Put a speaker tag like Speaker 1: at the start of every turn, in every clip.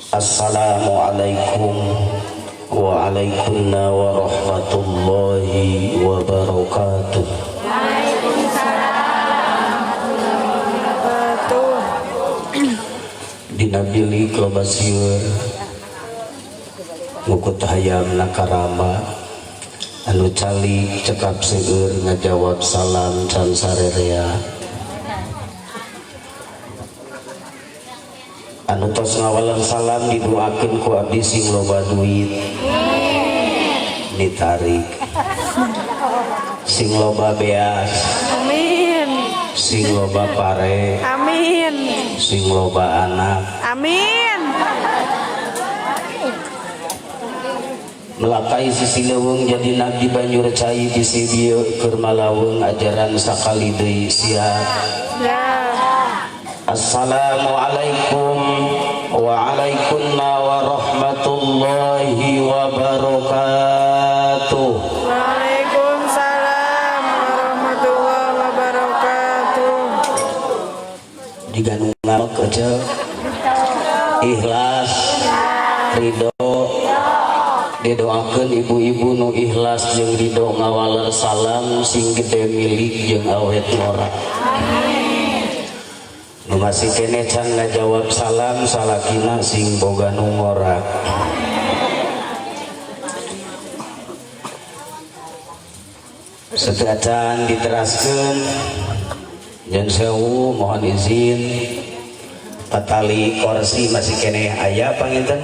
Speaker 1: Assalamualaikum waalaikumsalam warahmatullahi wabarakatuh.
Speaker 2: Waalaikumsalam warahmatullahi wabarakatuh.
Speaker 1: Dina bilik loba sieur ngukut hayam nakarama anu calik cekap seueur ngajawab salam can sarerea. Anu tos ngawalan salam didoakeun ku abdi sing loba duit ditarik, sing loba beas,
Speaker 2: amin,
Speaker 1: sing loba pare,
Speaker 2: amin,
Speaker 1: sing loba anak,
Speaker 2: amin.
Speaker 1: Melakai sisi leuweung jadi nagdi banjur cai bisi bieu keur malaweng ajaran sakali deui siap. Assalamualaikum waalaikumsalam warahmatullahi wabarakatuh.
Speaker 2: Waalaikumsalam warahmatullahi wabarakatuh.
Speaker 1: Jika nu ngamek aja ikhlas ridho, didoakeun ibu-ibu nu ikhlas jeung ridho ngawaler salam sing gede milik jeung awet ngora. Nu masih keneh can ngajawab salam salakina sing boga nu ngora. Seteacan diteraskeun yen sewu mohon izin patali kursi masih keneh aya panginten.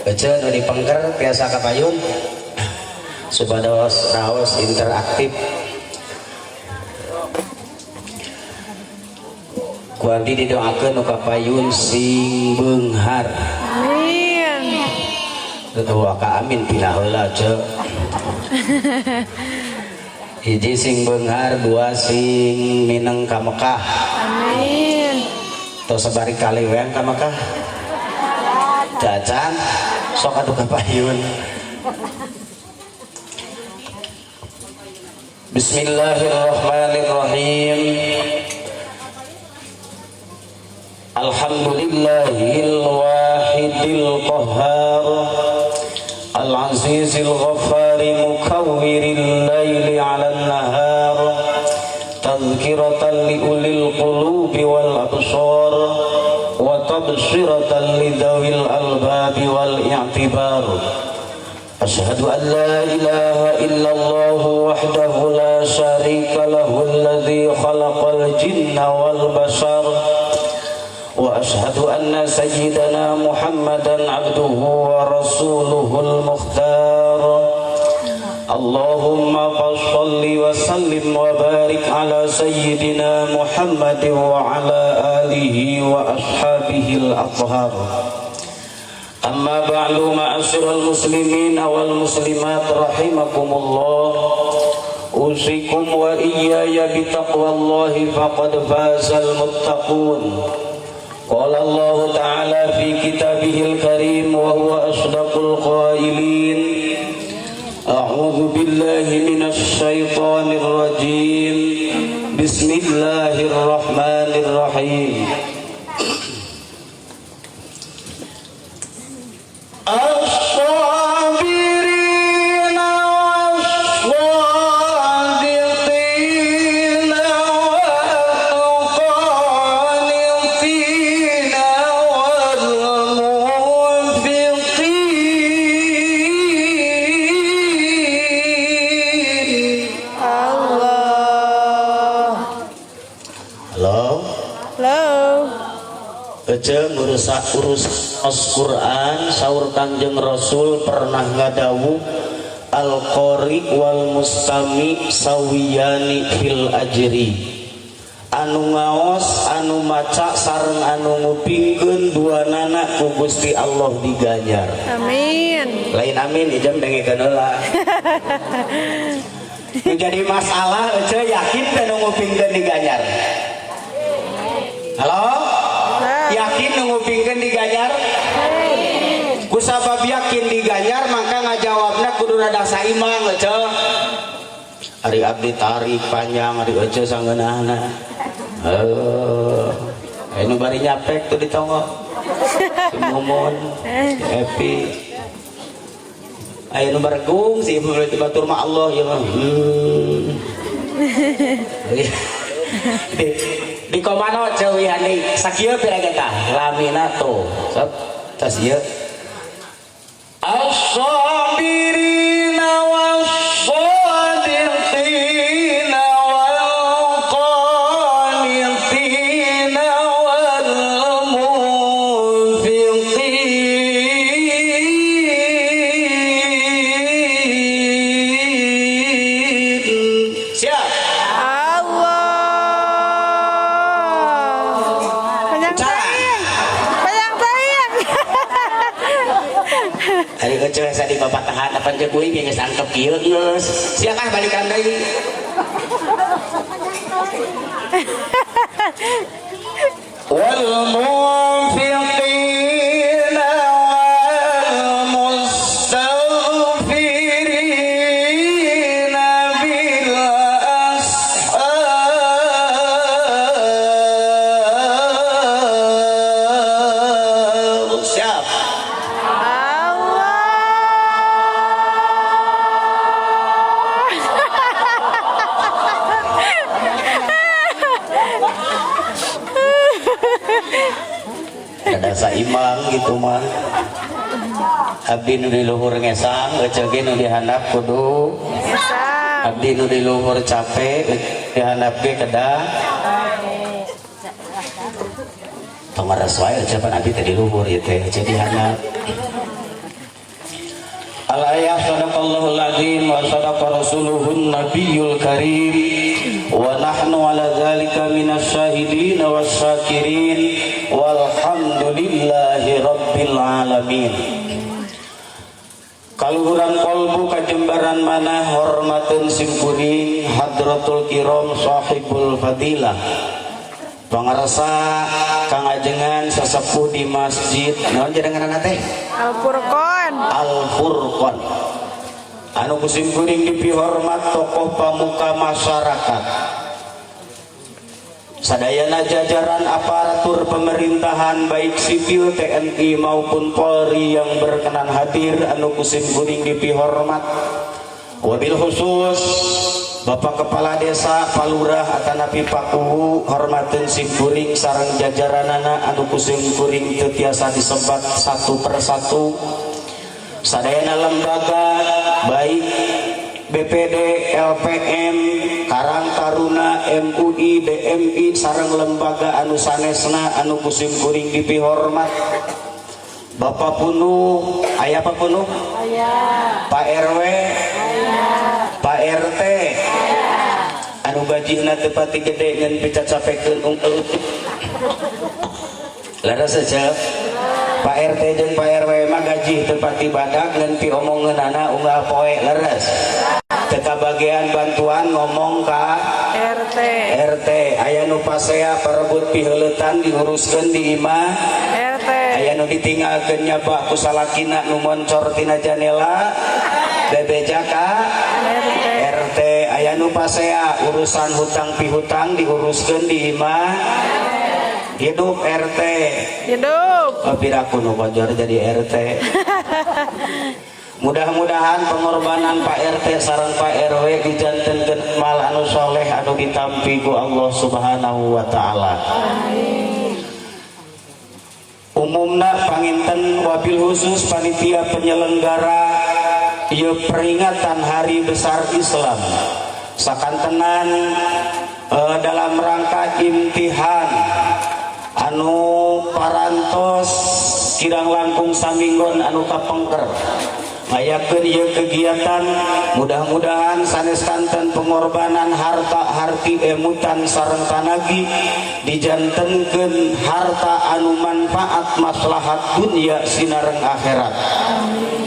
Speaker 1: Ece nu dipengker biasa kapayun supados raos interaktif. Ku abdi didoakeun nu kapayun sing beunghar.
Speaker 2: Amin.
Speaker 1: Doa ka amin pindah heula ce. Hiji sing beunghar, dua sing mineng ka Mekah.
Speaker 2: Amin.
Speaker 1: Tos sabari kali weang ka Mekah. Jajan sok atuh kapayun. Bismillahirrahmanirrahim. Alhamdulillahil wahidil qahhar al-azizil ghaffari mukawwiril laili 'alan nahar tadhkiratan liulil qulubi wal absar wa tabshiratan lidawil albabi wal i'tibar. Asyhadu an la ilaha illallah wahdahu la syarika lahu alladzi khalaqal jinna wal bashar. Wa asyhadu anna sayyidana Muhammadan abduhu wa rasuluhul mukhtar. Allahumma shalli wa sallim wa barik ala sayyidina Muhammad wa ala alihi wa ashabihil athhar. Amma ba'du, ma'asyiral muslimin wal muslimat rahimakumullah. Usikum wa iyaya bitaqwallahi faqad fazal muttaqun. Qala Allah ta'ala fi kitabihil karim wa huwa asdaqul qailin. A'udzu billahi minasy syaithanir rajim. Bismillahirrahmanirrahim. As-sabirina was-sadiqina wal-qanitina wal-munfiqin.
Speaker 2: Allah.
Speaker 1: Halo.
Speaker 2: Halo.
Speaker 1: Ece ngurus Quran saur Kangjeng Rasul pernah ngadawuh al-qari wal mustami sawiyani fil ajri. Anu ngaos anu maca sareng anu ngupingkeun duanana ku Gusti Allah diganjar.
Speaker 2: Amin.
Speaker 1: Lain amin ijam dengekeun heula. Nu jadi masalah ece yakin teh nu ngupingkeun diganjar. Halo? Yakin nu ngupingkeun diganjar? Kusabab yakin diganjar maka ngajawabna kudu rada saimang ece. Ari abdi tarik panjang ari ece sangeunahna. Heuh. Anu bari nyapek tuh di tonggo. Si Mumun, si Epi. Aya nu baregung si Ibu batur mah Allah ya mah. Di komano ceuwihan deui sakieu pira tah lamina tuh. Sok tas ieu. As-sabirina was-sadiqina wal-qanitina wal-munfiqin. Siap.
Speaker 2: Allah. Panjang teuing. Panjang teuing.
Speaker 1: Ari kecil saya di bapak tahan apa jeung kuring geus angkep kieu geus. Sia kah balikan deui. Wal munfiqina wal mustaghfirina bil ashar. Siap.
Speaker 2: Allah.
Speaker 1: Ada saimang gitu mah. Abdi nu di luhur ngesang, ece ge nu dihandap kudu.
Speaker 2: Ngesang.
Speaker 1: Abdi nu di luhur capek, dihandap ge kedah. Tong ngaras wae ece pan abdi teh di luhur ieu teh, ece dihandap. Al-ayah sadaqallahul azim wa sadaqa rasuluhun nabiyul karim wa nahnu ala dzalika minasyahidin wasyakirin walhamdulillahi rabbil alamin. Kaluhuran kolbu kajembaran mana hormateun simkuring hadratul kiram sahibul fadilah. Pangarsa Kang Ajengan sesepuh di masjid naon jenengan teh?
Speaker 2: Al-Furqan.
Speaker 1: Al-Furqan. Anu ku simkuring dipihormat tokoh pamuka masyarakat. Sadayana jajaran aparatur pemerintahan baik sipil TNI maupun Polri yang berkenan hadir anu ku simkuring dipihormat. Wabil khusus Bapak Kepala Desa Palurah atanapi Pakuwu hormateun simkuring sareng jajaranana anu ku simkuring teu tiasa disebat satu persatu. Sadayana lembaga baik BPD, LPM, Karang Taruna, MUI, DMI sareng lembaga anu sanesna anu ku simkuring dipihormat. Bapak Punuh, aya Pak Punuh?
Speaker 2: Aya.
Speaker 1: Pak RW?
Speaker 2: Aya.
Speaker 1: Pak RT?
Speaker 2: Aya.
Speaker 1: Anu gajihna teu pati gede ngan picacapekeun ungkeut. Leres aja. Pak RT jeung Pak RW mah gaji teu pati badak ngan piomongeunana unggal poe leres. Teu kabagean bantuan ngomong ka
Speaker 2: RT.
Speaker 1: RT aya nu pasea parebut piheuleutan diuruskeun di imah.
Speaker 2: RT.
Speaker 1: Aya nu ditinggalkeun nyabah ku salakina nu moncor tina janela bebeja ka
Speaker 2: RT.
Speaker 1: RT. Aya nu pasea urusan hutang pihutang diuruskeun di imah. Hidup RT.
Speaker 2: Hidup.
Speaker 1: Oh, piraku nu bojor jadi RT. Mudah-mudahan pengorbanan Pak RT sareng Pak RW dijantenkeun mal anu soleh anu ditampi ku Allah Subhanahu wa taala.
Speaker 2: Amin.
Speaker 1: Umumna panginten wabil khusus panitia penyelenggara ieu peringatan Hari Besar Islam sakantenan dalam rangka imtihan anu parantos kirang langkung saminggon anu kapengker ngayakeun ieu kegiatan mudah-mudahan sanes kanten pengorbanan harta harti emutan sareng tanagi dijantenkeun harta anu manfaat maslahat dunia sinareng akhirat.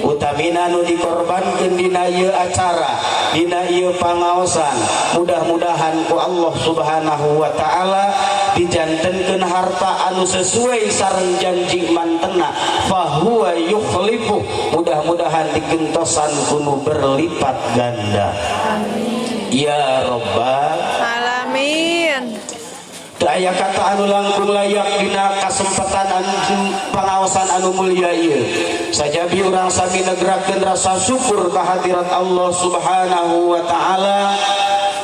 Speaker 1: Utamina Jalmina nu dikorbankeun dina ieu acara, dina ieu pangaosan, mudah-mudahan ku Allah Subhanahu wa taala dijantenkeun harta anu sesuai sareng janji mantena, fahuwa yukhlifu, mudah-mudahan digentosan ku nu berlipat ganda. Amin. Ya Rabbal
Speaker 2: Alamin.
Speaker 1: Teu aya kata anu langkung layak dina kasempatan anu pangaosan anu mulia ieu. Sajabi urang sami negrakeun rasa syukur kehadirat Allah Subhanahu wa taala.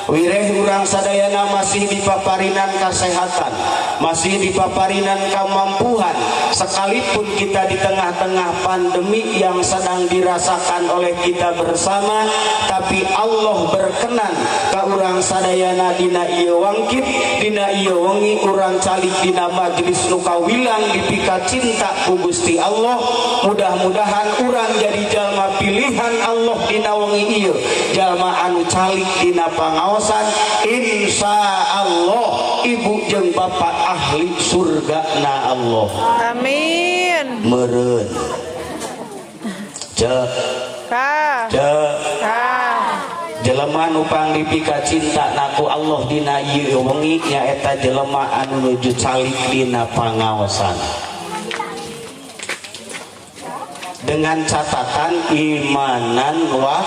Speaker 1: Wireh urang sadayana masih dipaparinan kasehatan, masih dipaparinan kemampuan, sekalipun kita di tengah-tengah pandemi yang sedang dirasakan oleh kita bersama, tapi Allah berkenan ka urang sadayana dina ieu wangkit, dina ieu wengi urang calik dina majelis nu kawilang dipika cinta ku Gusti Allah. Mudah-mudahan urang jadi jalma pilihan Allah dina wengi ieu, jalma anu calik dina pangaosan, insya Allah ibu jeung bapak ahli surga na Allah.
Speaker 2: Amin.
Speaker 1: Meureun cek
Speaker 2: Ka.
Speaker 1: cek
Speaker 2: Ka.
Speaker 1: Jelema nu pangdipika cinta naku Allah dina ieu wengi nyaeta jelema anu nuju calik dina pangaosan, dengan catatan imanan wah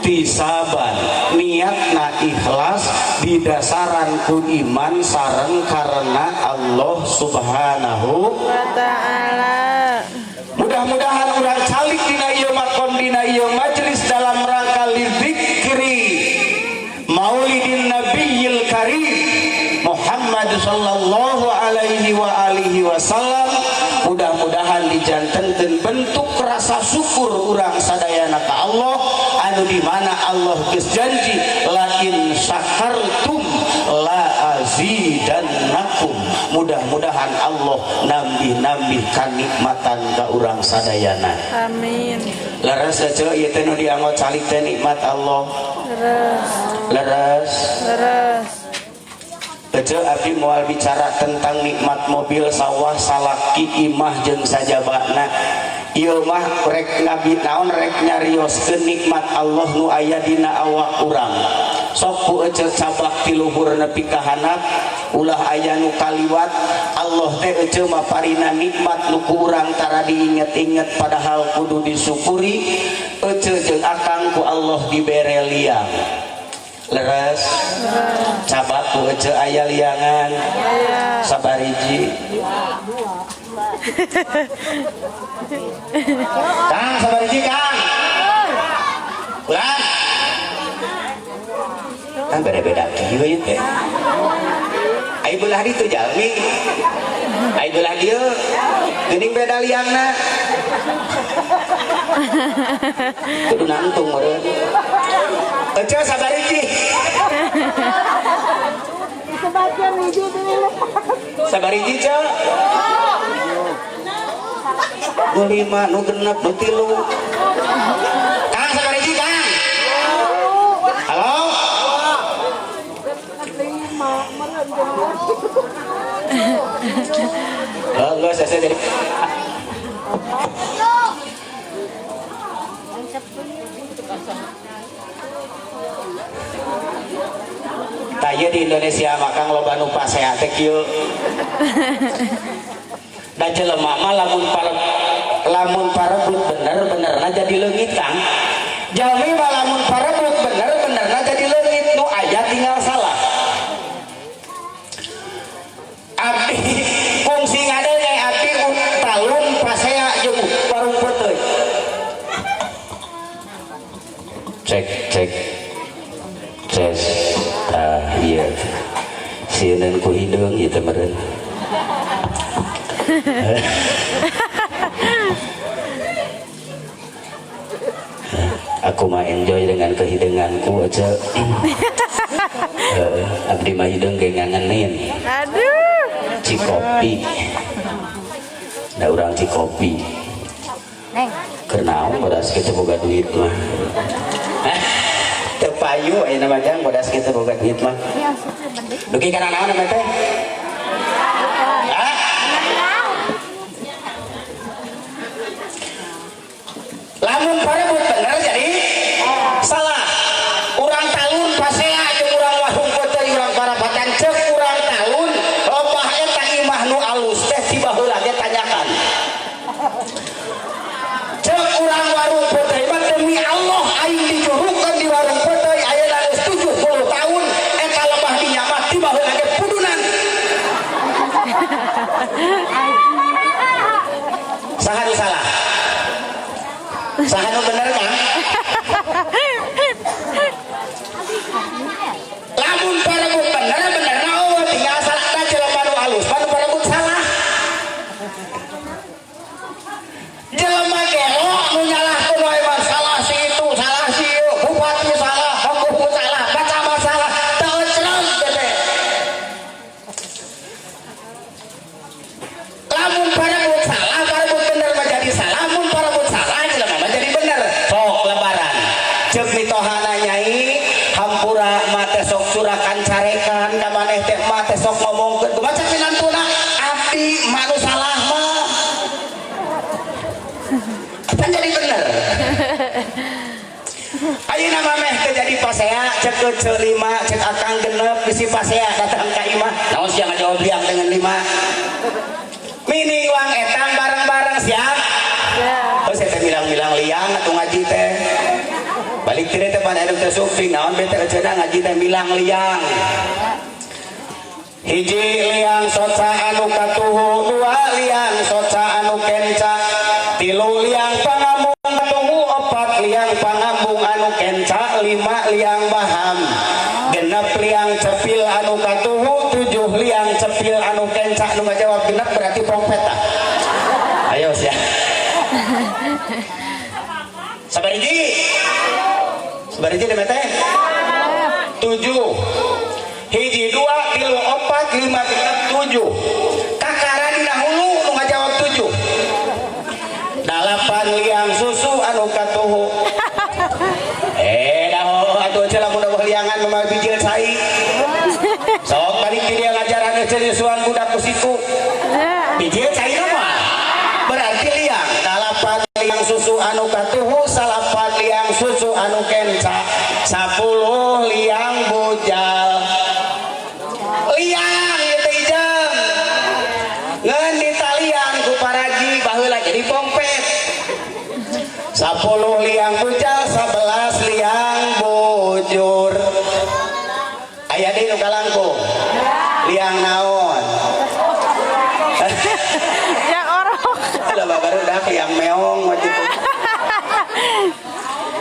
Speaker 1: tisaban, niatna ikhlas didasaran ku iman sareng karena Allah Subhanahu
Speaker 2: wa ta'ala.
Speaker 1: Mudah-mudahan urang calik dina ieu makom, dina ieu majelis dalam rangka lidzikri maulidin nabiyil karim Muhammad sallallahu alaihi wa alihi wasallam. Mudah-mudahan dijantenkeun bentuk rasa syukur urang sadayana ka Allah, anu di mana Allah geus janji la in syakartum la azidannakum. Mudah-mudahan Allah nambih-nambih kanikmatan ka urang sadayana.
Speaker 2: Amin.
Speaker 1: Leres ece ieu teh nu dianggo calik teh nikmat Allah.
Speaker 2: Leres.
Speaker 1: Leres.
Speaker 2: Leres.
Speaker 1: Ece abdi moal bicara tentang nikmat mobil, sawah, salaki, imah jeung sajabana. Ieu mah rek ngabi naon, rek nyarioskeun nikmat Allah nu aya dina awak urang. Sok ku ece cabak ti luhur nepi ka handap, ulah aya nu kaliwat. Allah teh ece mah parina nikmat nu ku urang tara diinget-inget padahal kudu disyukuri. Ece jeung akang ku Allah dibere liang. Leres. Cabak ku ece aya liangan. Sabariji. Kang sabariji Kang. Ulang. Kan beda-beda kieu ieu teh. Ai belah ditu jalmi. Ai belah dieu geuning beda liangna. Kudu nangtung meureun. Ece sabariji. Sabariji ce. Nu 5, nu 6, nu 3. Kang sabariji Kang. Halo. Oh, enggak, saya jadi. Taya di Indonesia makang loba nu pasea teh kieu. Da jelema mah lamun parebut bener-benerna jadi leungit Kang. Jalmi mah lamun parebut bener-benerna jadi leungit, nu aya tinggal salah. Abdi kungsi ngadenge abdi talun pasea jeung warung peuteuy. Cek cek ces tah ieu sieun ku hideung ieu teh meureun. Aku mah enjoy dengan kehidenganku aja. Abdi mah hideung ge ngangenin.
Speaker 2: Aduh.
Speaker 1: Cikopi. Da urang Cikopi.
Speaker 3: Neng.
Speaker 1: Keur naon bodas kitu boga duit mah. Teu payu ayeuna mah jang bodas kitu boga duit mah. Dugi kana naon namanya teh? Hah? Lamun parebut bener jadi salah. Urang talun pasea jeung urang warung peuteuy, urang parapatan, ceuk urang talun lopah eta imah nu alus teh ti baheula ge tanyakan. Ceuk urang warung peuteuy mah, demi Allah, aing dijurukeun di warung peuteuy ayeuna geus 70 tahun, eta lebah dinya mah ti baheula ge pudunan. Saha nu salah? Saha nu bener mah? Lamun parebut bener, bener na, oh tinggal salah tah jelema nu alus mah nu parebut salah. Jelema gelo nu nyalahkeun wae mah, salah si itu, salah si ieu, bupati salah, hukum salah, camat salah, teu ecreng teh. Lamun parebut salah, parebut bener mah jadi salah, mun parebut salah jelema mah jadi bener. Sok lebaran. Ceuk mitohana nyai, hampura mah teh sok curakan carekan ka maneh teh, mah teh sok ngomongkeun kumaha cek minantuna, abdi mah nu salah mah. Apa jadi bener? Ayeuna mah meh teu jadi pasea, cek keceu lima, cek akang genep bisi pasea datang ka imah. Naon sia ngajawab liang dengan lima? Mini uang etang bareng-bareng siap.
Speaker 2: Siap.
Speaker 1: Oh, saya teh bilang-bilang liang atuh ngaji teh. Balik teh teh pada hidup teh suping naon bete eceuna ngaji teh bilang liang. Hiji liang soca anu katuhu, dua liang soca anu kenca, tilu liang pangambung katuhu, opat liang pangambung anu kenca, lima liang baham, genep liang cepil anu katuhu, tujuh liang cepil anu kenca. Nu ngajawab genep berarti trompet tah. Ayo sia. Sabariji. Sabariji deh teh. 7. Hiji, dua, tilu, opat, lima, genep, tujuh. Kakara dina hulu nu ngajawab 7. 8 liang susu anu katuhu. Dah atuh ece lamun eueuh liangan mah bijil cai. Sok balik di dia ngajaran ece nyusuan budak ku siku. Bijil cai mah berarti liang. 8 liang susu anu katuhu, 9 liang susu anu kenca, 10 liang bujal. Liang ieu teh ijang. Ngeun ditalian ku paraji baheula jadi pompet. 10 liang bujal, 11 liang bujur. Aya deui nu kalangkung. Liang naon?
Speaker 2: Yang orok.
Speaker 1: Lah baru dah liang meong mah kitu.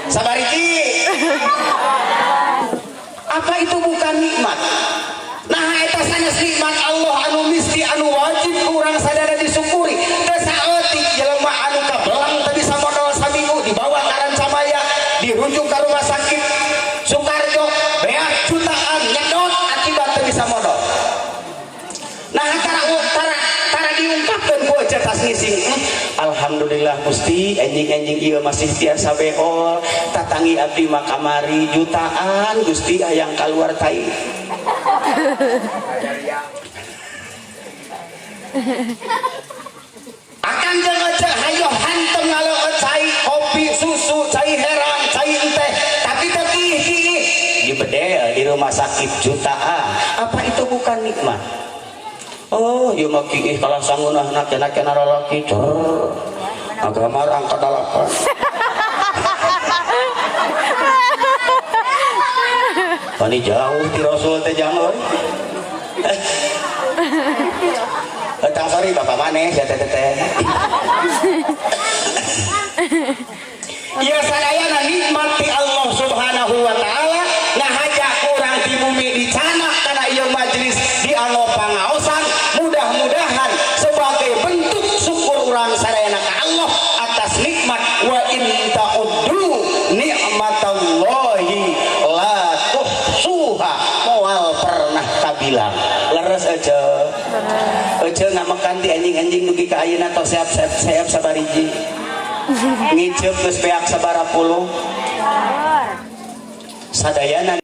Speaker 1: Sabariki. Apa itu bukan nikmat? Nah eta sanes nikmat Allah anu misti anu wajib ku urang sadaya disyukuri. Teu saeutik jelema anu kabelang teu bisa modal saminggu dibawa ka Rancamaya, dirujuk ka rumah sakit Soekarjo, beak jutaan nyedot akibat teu bisa modal. Nah tara tara tara diungkapkeun ku ece tas ngising. Alhamdulillah Gusti, enjing-enjing ieu masih tiasa beol, tatangi abdi mah kamari jutaan Gusti hayang kaluar tai. Akang jeung ece hayo hantem ngaleut cai kopi susu, cai herang, cai enteh, tapi teu kiih-kiih dibedel di rumah sakit jutaan. Apa itu bukan nikmat? Oh, ieu mah kiih kalah sangeunahna kena-kena lalaki. Cer. Agama angka 8. Pani jauh ti Rasul teh jang euy. Tang sorry bapak maneh sia teh teh. Ieu sadayana nikmat ti Allah Subhanahu wa taala ngahaja kurang ti bumi dicanak kana ieu majelis dianggo pangaosan, mudah-mudahan sebagai bentuk syukur urang sadayana ka Allah atas nikmat wa in ta'uddu nikmatallahi la tuhsuha, moal pernah kabilang. Leres aja. Ece ngamakan ti anjing-anjing dugi ka ayeuna tos seap-seap sabariji. Ngiceup geus beak sabara puluh. Sadayana